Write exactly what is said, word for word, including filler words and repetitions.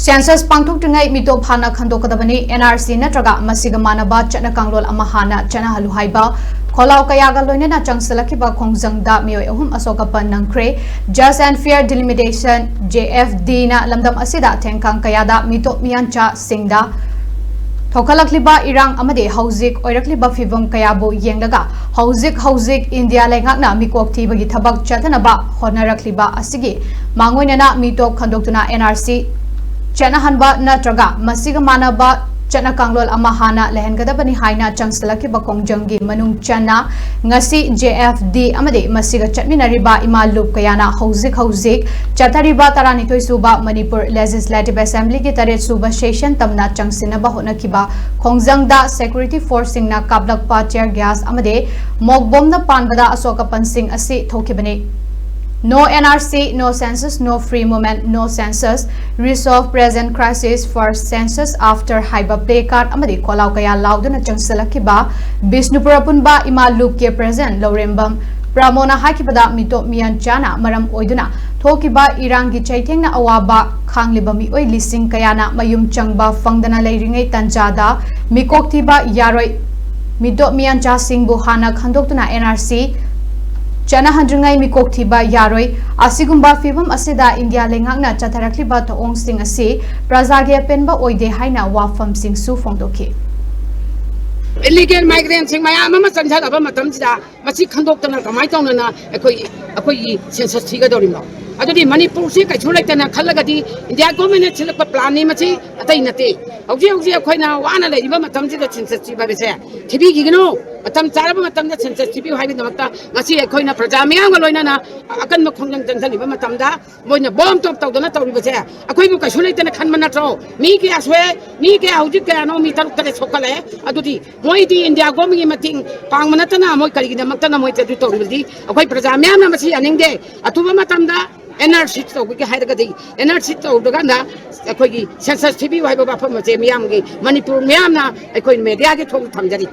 Census ꯄꯥꯡꯊꯣꯛꯇ꯭ꯔꯤꯉꯩ ꯃꯤꯇꯣꯞ ꯍꯥꯟꯅ ꯈꯟꯗꯣꯛꯀꯗꯕꯅꯤ꯫ NRC ꯅꯠꯇ꯭ꯔꯒ ꯃꯁꯤꯒ ꯃꯥꯟꯅꯕ ꯆꯠꯅ ꯀꯥꯡꯂꯣꯟ ꯑꯃ ꯍꯥꯟꯅ ꯆꯠꯅꯍꯜꯂꯨ ꯍꯥꯏꯕ ꯈꯣꯜꯂꯥꯎ ꯀꯌꯥꯒ ꯂꯣꯏꯅꯅ ꯆꯪꯁꯤꯜꯂꯛꯈꯤꯕ ꯈꯣꯡꯖꯪꯗ ꯃꯤꯑꯣꯏ ꯑꯍꯨꯝ ꯑꯁꯣꯛ ꯑꯄꯟ ꯅꯪꯈ꯭ꯔꯦ꯫ Just and Fair Delimitation, JFD ꯅ ꯂꯝꯗꯝ ꯑꯁꯤꯗ ꯊꯦꯡꯈꯥꯡ ꯀꯌꯥꯗ ꯃꯤꯇꯣꯞ ꯃꯤꯌꯥꯟꯆꯥꯁꯤꯡꯗ ꯊꯣꯛꯍꯜꯂꯛꯂꯤꯕ ꯏꯔꯥꯡ ꯑꯃꯗꯤ ꯍꯧꯖꯤꯛ ꯑꯣꯏꯔꯛꯂꯤꯕ ꯐꯤꯕꯝ ꯀꯌꯥꯕꯨ ꯌꯦꯡꯂꯒ ꯍꯧꯖꯤꯛ ꯍꯧꯖꯤꯛ ꯏꯟꯗꯤꯌꯥ ꯂꯩꯉꯥꯛꯅ ꯃꯤꯀꯣꯛ ꯊꯤꯕꯒꯤ ꯊꯕꯛ ꯆꯠꯊꯅꯕ ꯍꯣꯠꯅꯔꯛꯂꯤꯕ ꯑꯁꯤꯒꯤ ꯃꯥꯡꯑꯣꯏꯅꯅ ꯃꯤꯇꯣꯞ ꯈꯟꯗꯣꯛꯇꯨꯅ NRC ꯆꯠꯅꯍꯟꯕ ꯅꯠꯇ꯭ꯔꯒ ꯃꯁꯤꯒ ꯃꯥꯟꯅꯕ ꯆꯠꯅ ꯀꯥꯡꯂꯣꯟ ꯑꯃ ꯍꯥꯟꯅ ꯂꯩꯍꯟꯒꯗꯕꯅꯤ ꯍꯥꯏꯅ ꯆꯪꯁꯤꯜꯂꯛꯈꯤꯕ ꯈꯣꯡꯖꯪꯒꯤ ꯃꯅꯨꯡ ꯆꯟꯅ ꯉꯁꯤ JFD ꯑꯃꯗꯤ ꯃꯁꯤꯒ ꯆꯠꯃꯤꯟꯅꯔꯤꯕ ꯏꯃꯥ ꯂꯨꯞ ꯀꯌꯥꯅ ꯍꯧꯖꯤꯛ ꯍꯧꯖꯤꯛ ꯆꯠꯊꯔꯤꯕ ꯇꯔꯥꯅꯤꯊꯣꯏ ꯁꯨꯕ ꯃꯅꯤꯄꯨꯔ Legislative Assembly ꯒꯤ ꯇꯔꯦꯠ ꯁꯨꯕ session ꯇꯝꯅ ꯆꯪꯁꯤꯟꯅꯕ ꯍꯣꯠꯅꯈꯤꯕ ꯈꯣꯡꯖꯪꯗ security force ꯁꯤꯡꯅ ꯀꯥꯞꯂꯛꯄ tear gas ꯑꯃꯗꯤ ꯃꯣꯛ ꯕꯣꯝꯅ ꯄꯥꯟꯕꯗ ꯑꯁꯣꯛ ꯑꯄꯟꯁꯤꯡ ꯑꯁꯤ ꯊꯣꯛꯈꯤꯕꯅꯤ꯫ No NRC, no census, no free movement, no census, resolve present crisis, first census after ꯍꯥꯏꯕ placard ꯑꯃꯗꯤ ꯈꯣꯜꯂꯥꯎ ꯀꯌꯥ ꯂꯥꯎꯗꯨꯅ ꯆꯪꯁꯤꯜꯂꯛꯈꯤꯕ ꯕꯤꯁꯅꯨꯄꯨꯔ ꯑꯄꯨꯟꯕ ꯏꯃꯥ ꯂꯨꯞꯀꯤ president ꯂꯧꯔꯦꯝꯕꯝ ꯄ꯭ꯔꯃꯣꯅ ꯍꯥꯏꯈꯤꯕꯗ ꯃꯤꯇꯣꯞ ꯃꯤꯌꯥꯟꯆꯥꯅ ꯃꯔꯝ ꯑꯣꯏꯗꯨꯅ ꯊꯣꯛꯈꯤꯕ ꯏꯔꯥꯡꯒꯤ ꯆꯩꯊꯦꯡꯅ ꯑꯋꯥꯕ ꯈꯥꯡꯂꯤꯕ ꯃꯤꯑꯣꯏ ꯂꯤꯁꯤꯡ ꯀꯌꯥꯅ ꯃꯌꯨꯝ ꯆꯪꯕ ꯐꯪꯗꯅ ꯂꯩꯔꯤꯉꯩ ꯇꯟꯖꯥꯗ ꯃꯤꯀꯣꯛ ꯊꯤꯕ ꯌꯥꯔꯣꯏ꯫ ꯃꯤꯇꯣꯞ ꯃꯤꯌꯥꯟꯆꯥꯁꯤꯡꯕꯨ ꯍꯥꯟꯅ ꯈꯟꯗꯣꯛꯇꯨꯅ NRC ꯆꯠꯅꯍꯟꯗ꯭ꯔꯤꯉꯩ ꯃꯤꯀꯣꯛ ꯊꯤꯕ ꯌꯥꯔꯣꯏ꯫ ꯑꯁꯤꯒꯨꯝꯕ ꯐꯤꯕꯝ ꯑꯁꯤꯗ ꯏꯟꯗꯤꯌꯥ ꯂꯩꯉꯥꯛꯅ ꯆꯠꯊꯔꯛꯂꯤꯕ ꯊꯧꯑꯣꯡꯁꯤꯡ ꯑꯁꯤ ꯄ꯭ꯔꯖꯥꯒꯤ ꯑꯄꯦꯟꯕ ꯑꯣꯏꯗꯦ ꯍꯥꯏꯅ ꯋꯥꯐꯝꯁꯤꯡꯁꯨ ꯐꯣꯡꯗꯣꯛꯈꯤ꯫ Illegal migrant ꯁꯤꯡ ꯃꯌꯥꯝ ꯑꯃ ꯆꯪꯁꯤꯜꯂꯕ ꯃꯇꯝꯁꯤꯗ ꯃꯁꯤ ꯈꯟꯗꯣꯛꯇꯅ ꯀꯃꯥꯏꯅ ꯇꯧꯅꯅ ꯑꯩꯈꯣꯏ, ꯑꯩꯈꯣꯏꯒꯤ census ꯊꯤꯒꯗꯧꯔꯤꯅꯣ? ꯑꯗꯨꯗꯤ ꯃꯅꯤꯄꯨꯔꯁꯤ ꯀꯩꯁꯨ ꯂꯩꯇꯅ ꯈꯜꯂꯒꯗꯤ ꯏꯟꯗꯤꯌꯥ government ꯅ ꯁꯤꯜꯂꯛꯄ plan ꯅꯤ ꯃꯁꯤ, ꯑꯇꯩ ꯅꯠꯇꯦ꯫ ꯍꯧꯖꯤꯛ ꯍꯧꯖꯤꯛ ꯑꯩꯈꯣꯏꯅ ꯋꯥꯅ ꯂꯩꯔꯤꯕ ꯃꯇꯝꯁꯤꯗ census ꯊꯤꯕ ꯍꯥꯏꯕꯁꯦ ꯊꯤꯕꯤꯈꯤꯒꯅꯨ꯫ ꯃꯇꯝ ꯆꯥꯔꯕ ꯃꯇꯝꯗ census ꯊꯤꯕꯤꯌꯨ ꯍꯥꯏꯕꯒꯤꯗꯃꯛꯇ ꯉꯁꯤ ꯑꯩꯈꯣꯏꯅ ꯄ꯭ꯔꯖꯥ ꯃꯤꯌꯥꯝꯒ ꯂꯣꯏꯅꯅ ꯑꯀꯟꯕ ꯈꯣꯡꯖꯪ ꯆꯪꯁꯤꯜꯂꯤꯕ ꯃꯇꯝꯗ ꯃꯣꯏꯅ bomb ꯇꯣꯞ ꯇꯧꯗꯅ ꯇꯧꯔꯤꯕꯁꯦ ꯑꯩꯈꯣꯏꯕꯨ ꯀꯩꯁꯨ ꯂꯩꯇꯅ ꯈꯟꯕ ꯅꯠꯇ꯭ꯔꯣ? ꯃꯤ ꯀꯌꯥ ꯁꯣꯛꯑꯦ? ꯃꯤ ꯀꯌꯥ ꯍꯧꯖꯤꯛ ꯀꯌꯥꯅꯣ? ꯃꯤ ꯇꯔꯨꯛ ꯇꯔꯦꯠ ꯁꯣꯛꯀꯠꯂꯛꯑꯦ꯫ ꯑꯗꯨꯗꯤ ꯃꯣꯏꯗꯤ ꯏꯟꯗꯤꯌꯥ government ꯀꯤ ꯃꯇꯦꯡ ꯄꯥꯡꯕ ꯅꯠꯇꯅ ꯃꯣꯏ ꯀꯔꯤꯒꯤꯗꯃꯛꯇꯅ ꯃꯣꯏ ꯑꯗꯨ ꯇꯧꯔꯤꯕꯗꯤ ꯑꯩꯈꯣꯏ ꯄ꯭ꯔꯖꯥ ꯃꯌꯥꯝꯅ ꯃꯁꯤ ꯌꯥꯅꯤꯡꯗꯦ꯫ ꯑꯊꯨꯕ ꯃꯇꯝꯗ NRC ꯇꯧꯕꯒꯤ ꯍꯥꯏꯔꯒꯗꯤ NRC ꯇꯧꯗ꯭ꯔꯀꯥꯟꯗ ꯑꯩꯈꯣꯏꯒꯤ census ꯊꯤꯕꯤꯌꯨ ꯍꯥꯏꯕ ꯋꯥꯐꯝ ꯑꯁꯦ ꯃꯤꯌꯥꯝꯒꯤ, ꯃꯅꯤꯄꯨꯔ ꯃꯤꯌꯥꯝꯅ ꯑꯩꯈꯣꯏ media ꯒꯤ ꯊꯣꯡꯗ ꯊꯝꯖꯔꯤ꯫